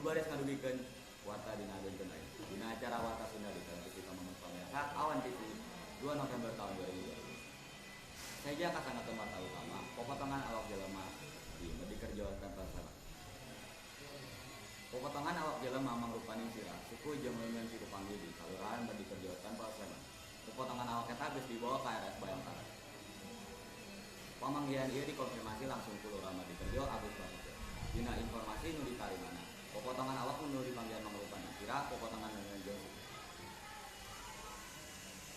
baris ngadugikeun warta dina dinten ayeuna. Dina acara Warta Sunda di Televisi Pamamus Pamirsa Awan TV 2 November tahun 2020. Seja kasanggakeun warta utama, popotongan awak jelema di Madikerjo Tempel Sleman. Popotongan awak jelema mangrupaning sirah, suku jeung leungeun ti kapanggih di Kalurahan Madikerjo Tempel Sleman. Popotongan awak eta geus dibawa ka RS Bhayangkara. Pamanggihan ieu dikonfirmasi langsung ku Lurah Madikerjo Agus Prasetyo. Dina informasi nu ditarimana, popotongan awak nu dipanggihan mangrupaning sirah, popotongan leungeun jeung suku.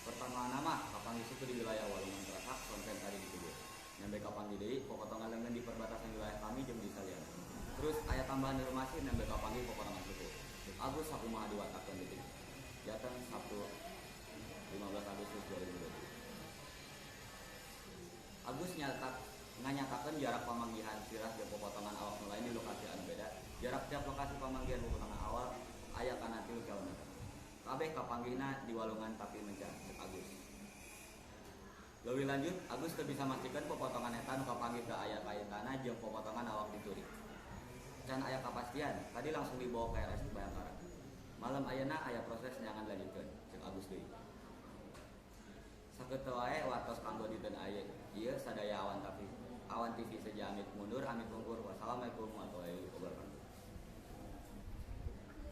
Pertamana mah kapanggih suku di wilayah Walungan Karasak sonten tadi dikubur. Nembe kapanggih deui popotongan leungeun di perbatasan wilayah kami jeung desa liana. Terus aya tambahan informasi nembe kapanggih popotongan suku. Cek Agus sakumaha diwartakeun Detik Jateng Sabtu 15 Agustus 2020. Agus nganyatakeun jarak pamanggihan sirah jeung popotongan awak nu lain di lokasi anu beda. Jarak tiap lokasi pamanggihan popotongan awak aya kana 3 kilometer. Kabeh kapanggihna di Walungan tapi mencar, cek Agus. Leuwih lanjut, Agus teu bisa mastikeun popotongan eta nu kapanggih teu aya kaitanna jeung popotongan awak dicuri. Can aya kapastian, tadi langsung dibawa ke RS Bhayangkara. Malam ayeuna aya proses neangan dilanjutkeun, cek Agus deui. Sakitu wae wartos kanggo dinten ieu sadaya. Awan TV. Awan TV Seja amit mundur, amit pungkur. Wassalamualaikum warahmatullahi wabarakatuh.